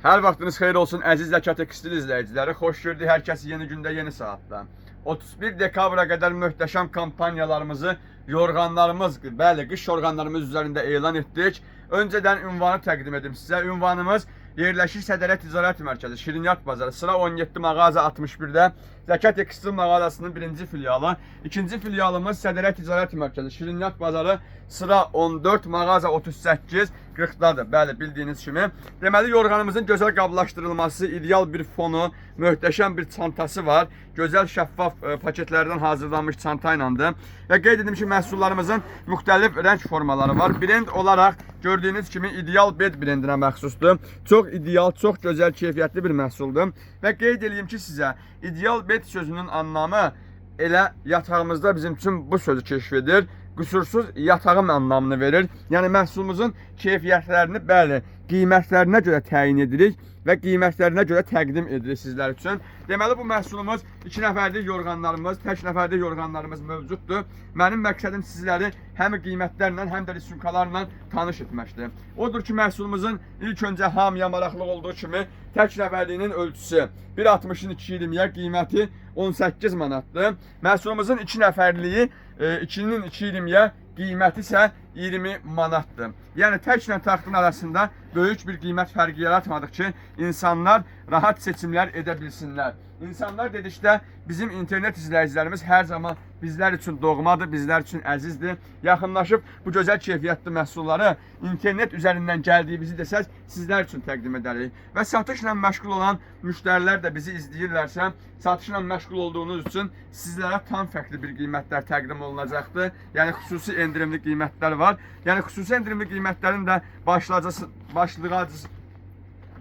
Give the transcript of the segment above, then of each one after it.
Hər vaxtınız xeyir olsun əziz Zəka Tekstil izləyiciləri. Xoş gördük hər kəsi yeni gündə, yeni saatda. 31 dekabra qədər möhtəşəm kampaniyalarımızı, yorğanlarımız, bəli, qış yorğanlarımız üzərində elan etdik. Öncədən ünvanı təqdim edim sizə. Ünvanımız yerləşir Sədərə Ticarət Mərkəzi, Şirinyat Bazarı, sıra 17, mağaza 61-də. Zəka Tekstil mağazasının birinci filialı. İkinci filialımız Sədərə Ticarət Mərkəzi, Şirinyat Bazarı, sıra 14, mağaza 38, 40-dadır. Bəli, bildiyiniz kimi. Deməli, yorğanımızın gözəl qablaşdırılması, ideal bir fonu, möhtəşəm bir çantası var. Gözəl şəffaf paketlərdən hazırlanmış çanta ilədir. Və qeyd edim ki, məhsullarımızın müxtəlif rəng formaları var. Brend olaraq gördüyünüz kimi ideal bed brendinə məxsusdur. Çox ideal, çox gözəl, keyfiyyətli bir məhsuldur. Və qeyd eləyim ki, sizə ideal bed sözünün anlamı elə yatağımızda bizim üçün bu sözü kəşf edir. Qüsursuz yatağım anlamını verir. Yəni məhsulumuzun keyfiyyətlərini, bəli, qiymətlərinə görə təyin edirik və qiymətlərinə görə təqdim edirik sizlər üçün. Deməli bu məhsulumuz 2 nəfərlik yorğanlarımız, tək nəfərlik yorğanlarımız mövcuddur. Mənim məqsədim sizləri həm qiymətlərlə, həm də risunkalarla tanış etməkdir. Odur ki, məhsulumuzun ilk öncə hamıya maraqlı olduğu kimi tək nəfərliyinin ölçüsü 1.60-ın 2.20-yə, qiyməti 18 manatdır. Məhsulumuzun 2 nəfərliyi 2-nin 2.20-yə, qiyməti isə 20 manatdır. Yəni təklə taxtın arasında böyük bir qiymət fərqi yaratmadıq ki, insanlar rahat seçimlər edə bilsinlər. İnsanlar dedikdə bizim internet izləyicilərimiz hər zaman bizlər üçün doğmadır, bizlər üçün əzizdir. Yaxınlaşıb bu gözəl keyfiyyətli məhsulları internet üzərindən gəldiyimizi desəz sizlər üçün təqdim edərik. Və satışla məşğul olan müştərilər də bizi izləyirlərsə, satışla məşğul olduğunuz üçün sizlərə tam fərqli bir qiymətlər təqdim olunacaqdır. Yəni xüsusi endirimli qiymətlər var. Yəni xüsusi endirimli qiymətlərin də başlıcası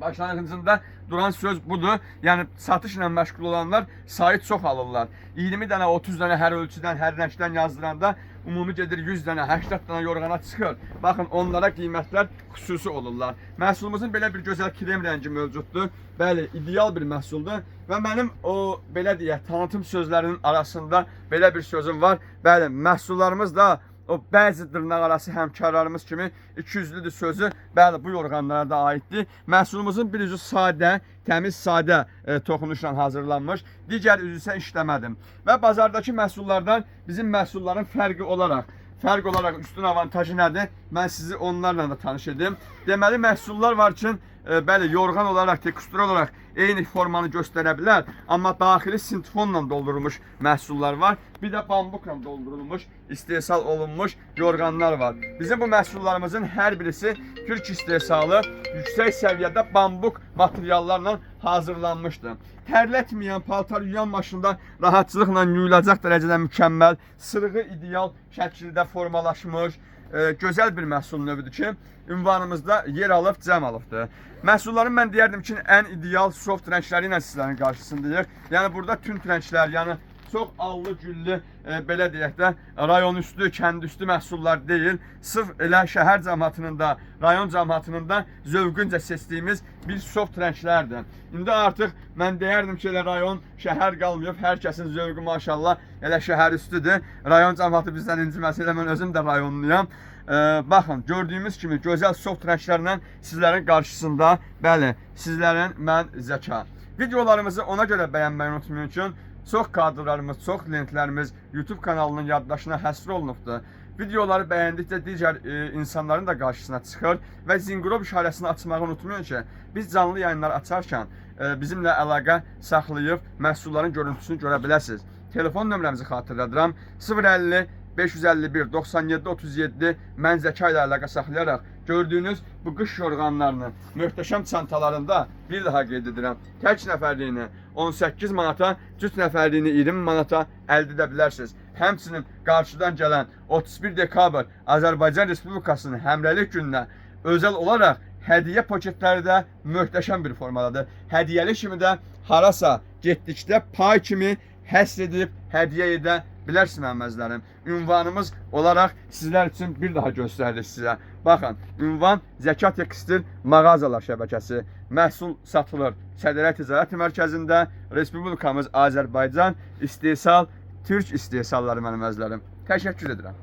başlanğıcında duran söz budur. Yəni satışla məşğul olanlar sayı çox alırlar. 20 dənə, 30 dənə hər ölçüdən, hər rəngdən yazdıranda ümumi gedir 100 dənə, 80 dənə yorğana çıxır. Baxın, onlara qiymətlər xüsusi olurlar. Məhsulumuzun belə bir gözəl krem rəngi mövcuddur. Bəli, ideal bir məhsuldur və mənim o belə deyək, tanıtım sözlərinin arasında belə bir sözüm var. Bəli, məhsullarımız da o bəzi dırnaqarası həmkarlarımız kimi ikiyüzlüdür sözü, bəli, bu yorğanlara da aiddir. Məhsulumuzun bir üzü sadə, təmiz sadə toxunuşla hazırlanmış, digər üzü isə işləmədir. Və bazardakı məhsullardan bizim məhsulların fərq olaraq üstün avantajı nədir? Mən sizi onlarla da tanış edim. Deməli, məhsullar var ki, bəli, yorğan olaraq, tekstur olaraq eyni formanı göstərə bilər, amma daxili sintefonla doldurulmuş məhsullar var. Bir də bambuqla doldurulmuş, istehsal olunmuş yorğanlar var. Bizim bu məhsullarımızın hər birisi türk istehsalı, yüksək səviyyədə bambuq materiallarla hazırlanmışdır. Tərlətməyən, paltar yuyan maşında rahatçılıqla yuyulacaq dərəcədə mükəmməl, sırığı ideal şəkildə formalaşmış, gözəl bir məhsul növüdür ki, ünvanımızda yer alıb, cəm alıbdır. Məhsulların mən deyərdim ki, ən ideal soft rəngləri ilə sizlərin qarşısındayıq. Yəni burada tünd rənglər, yəni çox allı güllü, belə deyək də, rayon üstü, kənd üstü məhsullar deyil. Sırf elə şəhər cəmaatının da, rayon cəmaatının da zövqüncə seçdiyimiz bir soft rənglərdir. İndi artıq mən deyərdim ki, elə rayon, şəhər qalmayıb. Hər kəsin zövqü maşallah elə şəhər üstüdür. Rayon cəmaatı bizdən inciməsin, elə mən özüm də rayonluyam. Baxın, gördüyümüz kimi gözəl soft rənglərlə sizlərin qarşısında, bəli, sizlərin mən Zəka. Videolarımızı ona görə bəyənməyi unutmayın ki, çox kadrlarımız, çox lentlərimiz YouTube kanalının yaddaşına həsr olunubdur. Videoları bəyəndikcə digər insanların da qarşısına çıxır və zınqrov işarəsini açmağı unutmayın ki, biz canlı yayınlar açarkən bizimlə əlaqə saxlayıb məhsulların görüntüsünü görə biləsiniz. Telefon nömrəmizi xatırladıram: 050 551 97 37. Mən Zəka ilə əlaqə saxlayaraq gördüyünüz bu qış yorğanlarını möhtəşəm çantalarında, bir daha qeyd edirəm, tək nəfərliyini 18 manata, cüt nəfərliyini 20 manata əldə edə bilərsiniz. Həmçinin qarşıdan gələn 31 dekabr Azərbaycan Respublikasının həmrəylik gününə özəl olaraq hədiyyə paketləri də möhtəşəm bir formadadır. Hədiyyəli kimi də harasa getdikdə pay kimi həsr edib hədiyyə edə bilərsiniz mənim əzizlərim. Ünvanımız olaraq sizlər üçün bir daha göstəririk sizə. Baxın, ünvan Zəka Tekstil mağazalar şəbəkəsi. Məhsul satılır Sədərə Ticarət Mərkəzində, Respublikamız Azərbaycan, istehsal türk istehsalları mənim əzizlərim. Təşəkkür edirəm.